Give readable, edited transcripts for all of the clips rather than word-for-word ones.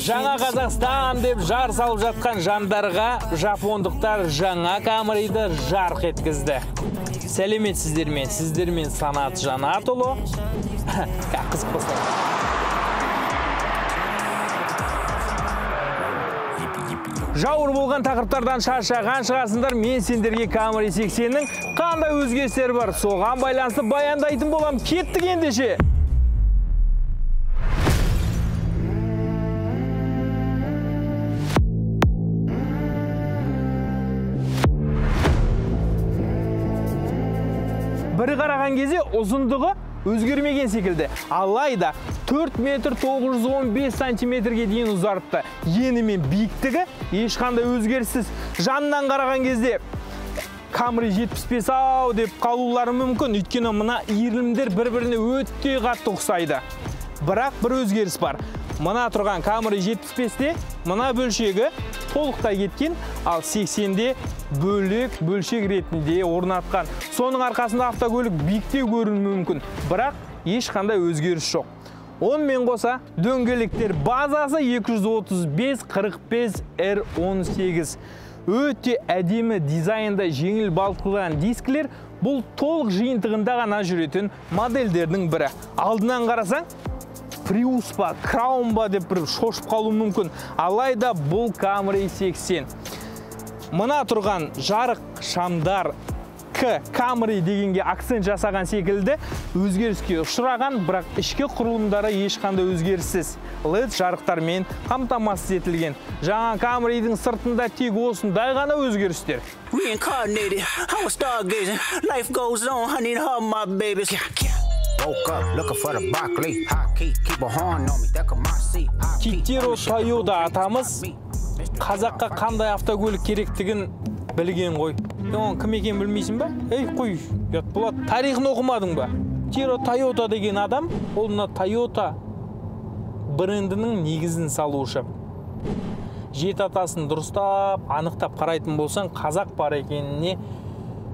Жаңа Қазақстан деп жар салып жатқан жандарға жапондықтар жаңа Камриді жарқ еткізді. Сәлеметсіздер ме? Сіздермен Санат Жанатұлы. Қызық басталды. Жауыр болған тақырыптардан шаршаған шығарсыңдар. Мен сендерге Камри 80-нің қандай өзгерістері бар, соған байланысты баяндайтын болам. Кеттік ендеше. Бірі қараған кезде ұзындығы өзгермеген секілді. Алайда 4 метр 915 сантиметрге дейін ұзарыпты. Ені мен биіктігі ешқандай өзгеріссіз. Жанынан қараған кезде Камри 75 ау деп қалулары мүмкін. Өйткені мына иірімдер бір-біріне өте қатты ұқсайды. Бірақ бір өзгеріс бар. Мына тұрған Камри 75-те мына бөлшегі толықтай кеткен, ал 80-де бөлек бөлшек ретінде орнатқан. Соның арқасында автокөлік биіктеу көрінуі мүмкін, бірақ ешқандай өзгеріс жоқ. Онымен қоса дөңгелектер базасы 235 45 R18. Өте әдемі дизайнда жеңіл балқылған дискілер бұл толық жиынтығында ғана жүретін модельдердің бірі. Алдынан қарасаң, Prius ба, Crown ба деп бір шошып қалу мүмкін. Алайда бұл Camry 80. Мына тұрған жарық шамдар К Camry дегенге акцент жасаған секілді өзгеріске ұшыраған, бірақ ішкі құрылымдары ешқандай өзгеріссіз. LED жарықтармен қамтамасыз етілген. Жаңа Camry'дің сыртында тек осындай ғана өзгерістер. Китеро Тойода атамыз қазаққа қандай автокөлік керектігін білген ғой. Оның кім екенін білмейсің ба? Ей, қой, ұят болады. Тарихын оқымадың ба? Китеро Тойода деген адам, ол мына Тойота брендінің негізін салушы. Жеті атасын дұрыстап, анықтап қарайтын болсаң, қазақ бар екеніне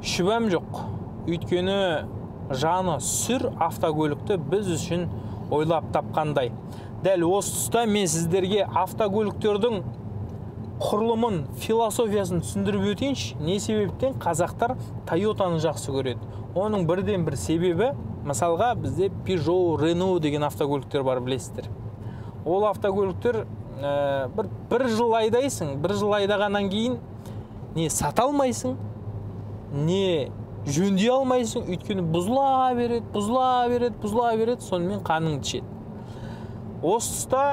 шүбәм жоқ. Өйткені жаны сүр автокөлікті біз үшін ойлап тапқандай. Дәл осы тұста мен сіздерге автокөліктердің құрылымын, философиясын түсіндіріп өтейінші. Не себептен қазақтар Тойотаны жақсы көреді? Оның бірден бір себебі, мысалға бізде Peugeot, Renault деген автокөліктер бар, білесіздер. Ол автокөліктер бір жыл айдайсың, бір жыл айдағаннан кейін не сата алмайсың, не жөндей алмайсың, өйткені бұзыла береді, бұзыла береді, бұзыла береді, сонымен қаныңды ішеді. Осы тұста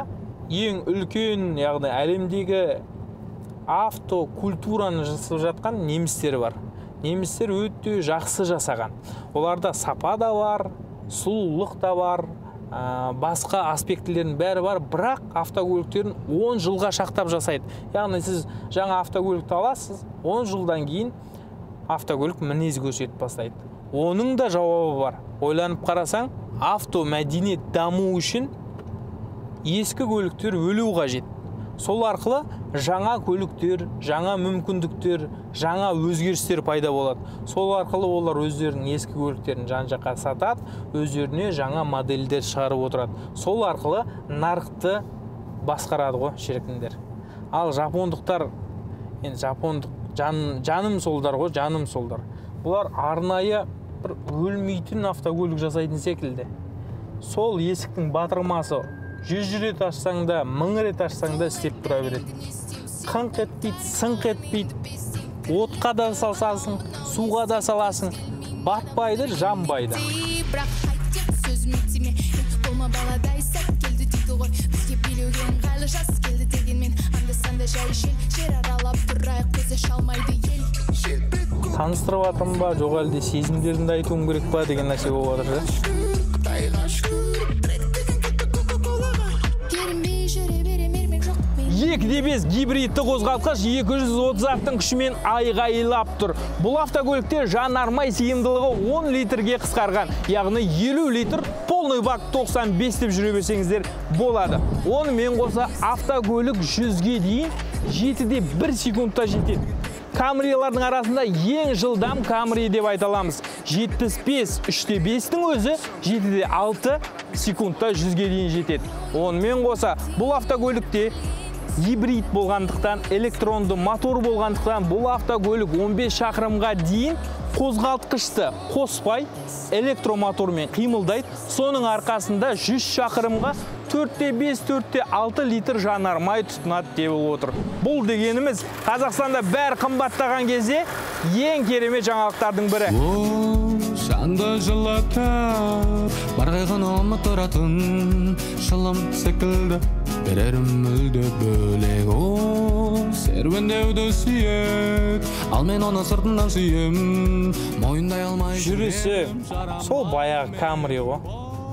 ең үлкен, яғни әлемдегі автокультураны жасап жатқан немістер бар. Немістер өте жақсы жасаған. Оларда сапа да бар, сұлулық та бар, басқа аспектілердің бәрі бар, бірақ автокөліктерін 10 жылға шақтап жасайды. Яғни сіз жаңа автокөлікті аласыз, 10 жылдан кейін автокөлік мінез көрсетіп бастайды. Оның да жауабы бар. Ойланып қарасаң, автомәдениет даму үшін ескі көліктер өлу қажет. Сол арқылы жаңа көліктер, жаңа мүмкіндіктер, жаңа өзгерістер пайда болады. Сол арқылы олар өздерінің ескі көліктерін жан-жаққа сатады, өздеріне жаңа модельдер шығарып отырады. Сол арқылы нарықты басқарады ғой шіркіндер. Ал жапондықтар, енді жапондық жаным солдар ғой, жаным солдар. Бұлар арнайы бір өлмейтін автокөлік жасайтын секілді. Сол есіктің батырмасы 100 рет ашсаң да, 1000 рет ашсаң да істеп тұра береді. Қыңқ етпейді, сыңқ етпейді. Отқа да салсасың, суға да саласың. Батпайды, жанбайды. Таныстырып жатырмын ба, жоқ әлде сезімдерімді айтуым керек па деген нәрсе болып жатыр. 2.5 гибридті қозғалтқыш 230 аттың күшімен айғайлап тұр. Бұл автокөлікте жанармай сыйымдылығы 10 литрге қысқарған, яғни 50 литр полный бак 95 деп жүре берсеңіздер болады. Онымен қоса автокөлік 100-ге дейін 7,1 секундта жетеді. Камрилардың арасында ең жылдам Камри деп айта аламыз. 75 3.5-тің өзі 7,6 секундта 100-ге дейін жетеді. Онымен қоса бұл автокөлікте гибрид болғандықтан, электронды мотор болғандықтан бұл автокөлік 15 шақырымға дейін қозғалтқышты қоспай электромотормен қимылдайды. Соның арқасында 100 шақырымға 4,5, 4,6 литр жанармай тұтынады деп отыр. Бұл дегеніміз Қазақстанда бәрі қымбаттаған кезде ең керемет жаңалықтардың бірі. Жанды жылатып, бар қайғыны ұмыттыратын шылым секілді берерім мүлде бөлек. Ол серуендеуді сүйеді, ал мен оны сыртынан сүйем, мойындай алмай жүрісі сол баяғы Камри ғой.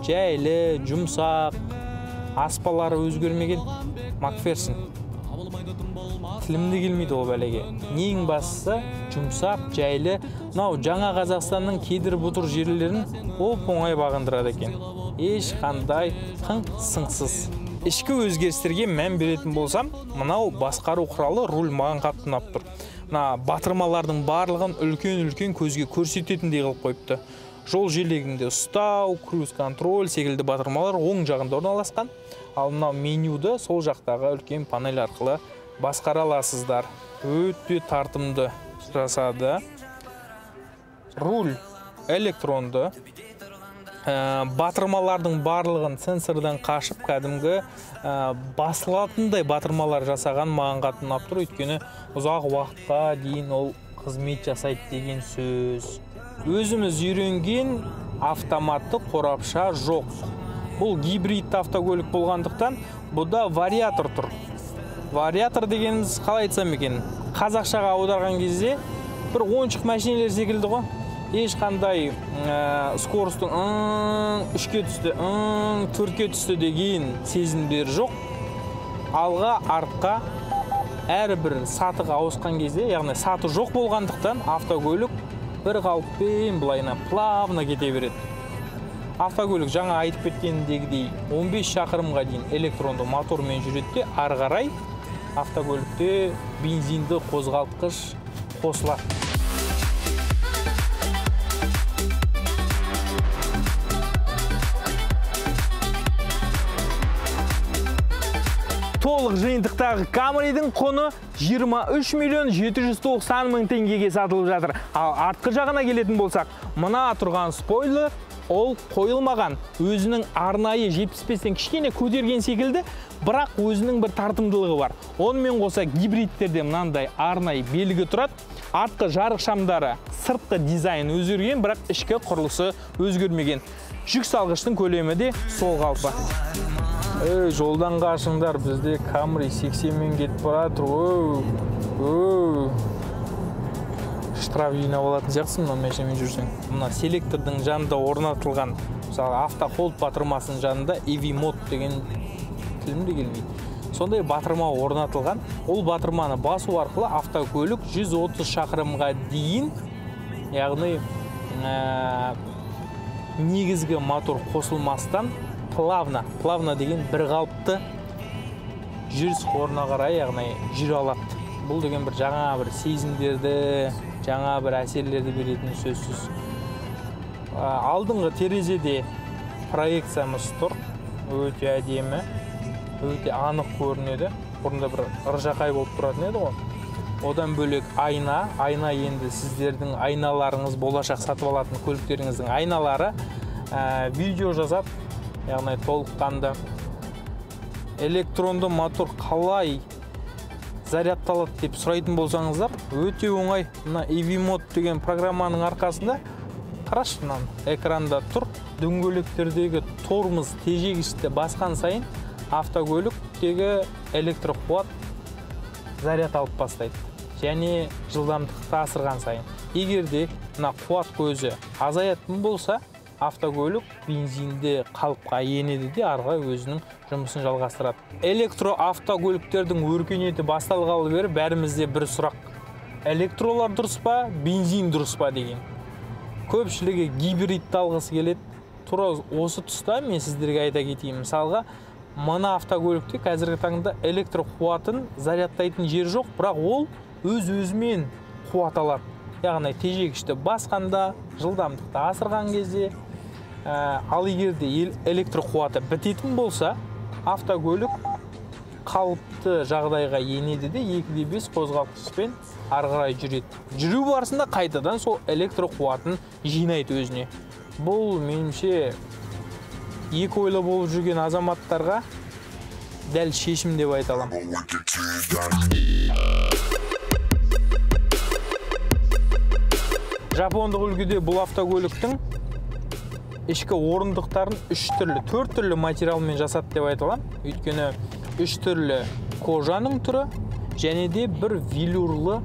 Жайлы, жұмсақ, аспалары өзгермеген Макферсон. Тілімді келмейді ол бәлеге. Ең бастысы жұмсақ, жайлы. Мынау жаңа Қазақстанның кедір-бұтыр жерлерін оп-оңай бағындырады екен. Ешқандай қың-сыңсыз. Ішкі өзгерістерге мән беретін болсам, мынау басқару құралы руль маған қатты ұнап тұр. Мына батырмалардың барлығын үлкен-үлкен көзге көрсететіндей қылып қойыпты. Жол желегінде ұстау, круиз-контроль секілді батырмалар оң жағында орналасқан. Ал мынау менюді сол жақтағы үлкен панель арқылы басқара аласыздар. Өте тартымды жасады. Руль электронды. Батырмалардың барлығын сенсордан қашып, кәдімгі басылатындай батырмалар жасаған маған қатты ұнап тұр. Өйткені ұзақ уақытқа дейін ол қызмет жасайды деген сөз. Өзіміз үйренген автоматты қорапша жоқ. Бұл гибридті автокөлік болғандықтан бұда вариатор тұр. Вариатор дегеніміз қалай айтсам екен? Қазақшаға аударған кезде бір ойыншық машиналар секілді ғой. Ешқандай скоростың 3-ке түсті, 4-ке түсті деген сезімдер жоқ. Алға, артқа әрбір сатыға ауысқан кезде, яғни саты жоқ болғандықтан автокөлік бір қалыппен былайына плавно кете береді. Автокөлік жаңа айтып кеткенімдегідей 15 шақырымға дейін электронды мотормен жүреді де, ары қарай автокөлікте бензинді қозғалтқыш қосылады. Толық жиынтықтағы Камридің құны 23 миллион 790 мың теңгеге сатылып жатыр. Ал артқы жағына келетін болсақ, мына тұрған спойлер ол қойылмаған. Өзінің арнайы 75-тен кішкене көтерген секілді, бірақ өзінің бір тартымдылығы бар. Онымен қоса гибридтерде мынандай арнайы белгі тұрады. Артқы жарық шамдары, сыртқы дизайн өзгерген, бірақ ішкі құрылысы өзгермеген. Жүк салғыштың көлемі де сол қалпы. Ей, жолдан қашыңдар, бізде Камри 80-мен кетіп баратыр. Оу, штраф жинап алатын сияқтысың мына машинамен жүрсең. Мына селектордың жанында орнатылған, мысалы, автохолд батырмасының жанында EV мод деген тілім де келмейді. Сондай батырма орнатылған. Ол батырманы басу арқылы автокөлік 130 шақырымға дейін, яғни негізгі мотор қосылмастан плавно, плавно деген бір қалыпты жүріс қорына қарай, яғни жүре алады. Бұл деген бір жаңа бір сезімдерді, жаңа бір әсерлерді беретін сөзсіз. Алдыңғы терезеде проекциямыз тұр, өте әдемі, өте анық көрінеді. Бұрында бір ыржақай болып тұратын еді ғой. Одан бөлек айна, айна енді сіздердің айналарыңыз, болашақ сатып алатын көліктеріңіздің айналары видео жазады, яғни толыққанды. Электронды мотор қалай зарядталады деп сұрайтын болсаңыздар, өте оңай. Мына EV мод деген программаның арқасында қарашы, мынаны экранда тұр, дөңгелектердегі тормоз тежегішті басқан сайын автокөліктегі электроқуат заряд алып бастайды және жылдамдықты асырған сайын. Егер де мына қуат көзі азаятын болса, Автокөлік бензинді қалыпқа енеді де ары қарай өзінің жұмысын жалғастырады. Электро автокөліктердің өркениеті басталғалы бері бәрімізде бір сұрақ: электролар дұрыс па, бензин дұрыс па деген. Көпшілігі гибридті алғысы келеді. Тура осы тұста мен сіздерге айта кетейін. Мысалға, мына автокөлікте қазіргі таңда электр қуатын зарядтайтын жер жоқ, бірақ ол өз-өзімен қуат алады. Яғни тежегішті басқанда, жылдамдықты асырған кезде, ал егер де электр қуаты бітетін болса, автокөлік қалыпты жағдайға енеді де 2,5 қозғалтқышпен ары қарай жүреді. Жүру барысында қайтадан сол электр қуатын жинайды өзіне. Бұл меніңше екі ойлы болып жүрген азаматтарға дәл шешім деп айта аламын. Жапондық үлгіде бұл автокөліктің ішкі орындықтарын 3 түрлі, 4 түрлі материалмен жасады деп айта аламын. Өйткені 3 түрлі кожаның түрі және де бір велюрлы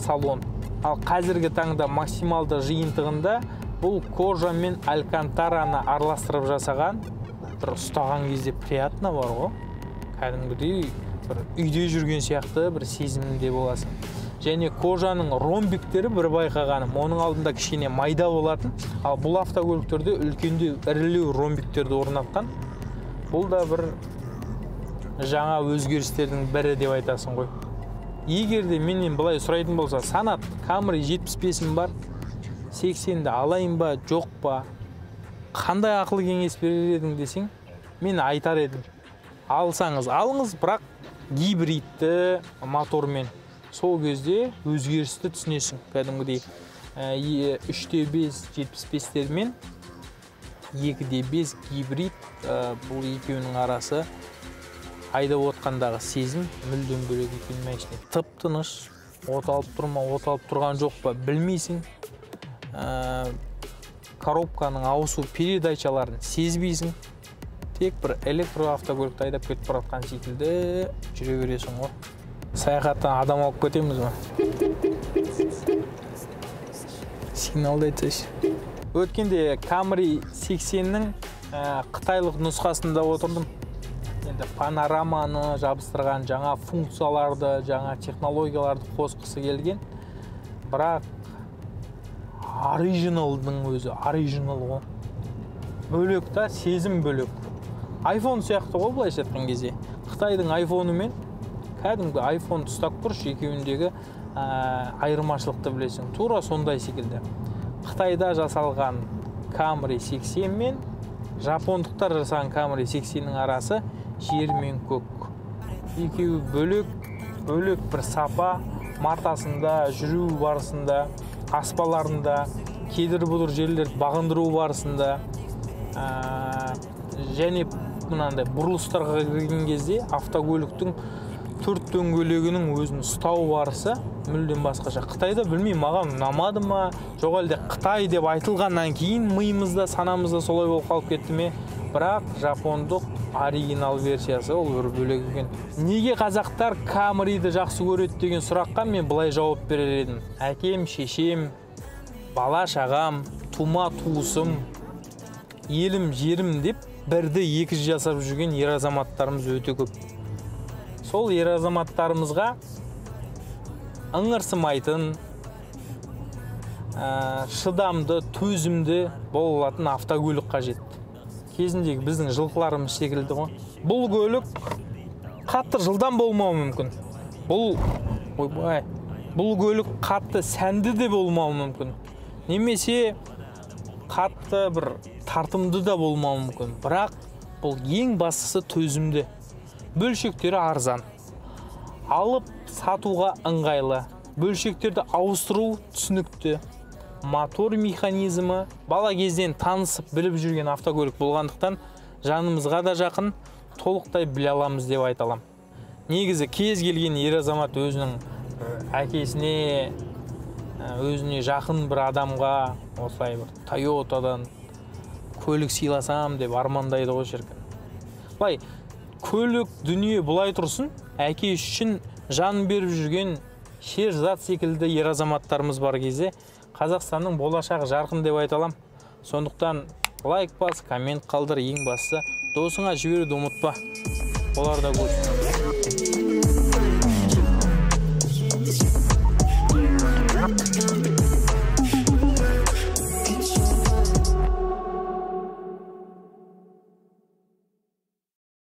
салон. Ал қазіргі таңда максималды жиынтығында бұл кожа мен алькантараны араластырып жасаған, бір ұстаған кезде приятно бар ғой. Кәдімгідей бір үйде жүрген сияқты бір сезімде боласың. Және кожаның ромбиктері бір байқағаным, оның алдында кішкене майда болатын, ал бұл автокөліктерде үлкендеу, ірілеу ромбиктерді орнатқан. Бұл да бір жаңа өзгерістердің бірі деп айтасың ғой. Егер де менен былай сұрайтын болса, Санат, Camry 75-ім бар, 80-ді алайын ба, жоқ па, қандай ақыл кеңес берер едің десең, мен айтар едім. Алсаңыз алыңыз, бірақ гибридті мотормен. Сол кезде өзгерісті түсінесің. Кәдімгідей 3,5 75-термен 2,5 гибрид, бұл екеуінің арасы айдап отқандағы сезім мүлдем бөлек екен машина. Тып-тыныш, от алып тұр ма, от алып тұрған жоқ па білмейсің. Коробканың ауысу передачаларын сезбейсің. Тек бір электро автокөлікті айдап кетіп бара жатқан секілді жүре бересің ғой. Саяхаттан адам алып кетеміз ба? Сигналды айтсайшы. Өткенде Camry 80-нің қытайлық нұсқасында отырдым. Енді панораманы жабыстырған, жаңа функцияларды, жаңа технологияларды қосқысы келген. Бірақ оригиналдың өзі оригинал ғой. Бөлек та, сезім бөлек. iPhone сияқты ғой былайша айтқан кезде. Қытайдың iPhone-ы мен кәдімгі iPhone ұстап көрші, екеуіндегі айырмашылықты білесің. Тура сондай секілді. Қытайда жасалған Camry 80 мен жапондықтар жасаған Camry 80-нің арасы жер мен көк. Екеуі бөлек, бөлек бір сапа. Матасында, жүру барысында, аспаларында, кедір-бұдыр жерлерді бағындыру барысында, және мынандай бұрылыстарға кірген кезде автокөліктің төрт дөңгелегінің өзін ұстау барысы мүлдем басқаша. Қытайда білмеймін, маған ұнамады ма, жоқ әлде Қытай деп айтылғаннан кейін миымызда, санамызда солай болып қалып кетті ме, бірақ жапондық оригинал версиясы ол бір бөлек екен. Неге қазақтар Camry'ді жақсы көреді деген сұраққа мен былай жауап берер едім. Әкем, шешем, бала шағам, тума туысым, елім, жерім деп бірді екі жасап жүрген ер азаматтарымыз өте көп. Сол ер азаматтарымызға ыңырсымайтын, шыдамды, төзімді бола алатын автокөлік қажет. Кезіндегі біздің жылқыларымыз секілді ғой. Бұл көлік қатты жылдам болмауы мүмкін. Бұл, ойбай, бұл көлік қатты сәнді де болмауы мүмкін. Немесе қатты бір тартымды да болмауы мүмкін. Бірақ бұл ең бастысы төзімді. Бөлшектері арзан. Алып сатуға ыңғайлы. Бөлшектерді ауыстыру түсінікті. Мотор механизмі бала кезден танысып біліп жүрген автокөлік болғандықтан жанымызға да жақын, толықтай біле аламыз деп айта аламын. Негізі кез келген ер азамат өзінің әкесіне, өзіне жақын бір адамға осылай бір Тойотадан көлік сыйласам деп армандайды ғой шіркін. Былай көлік дүние былай тұрсын, әке үшін жан беріп жүрген шерзат секілді ер азаматтарымыз бар кезде Қазақстанның болашағы жарқын деп айта аламын. Сондықтан Лайк бас, коммент қалдыр, ең бастысы досыңа жіберуді ұмытпа. Олар да көрсін.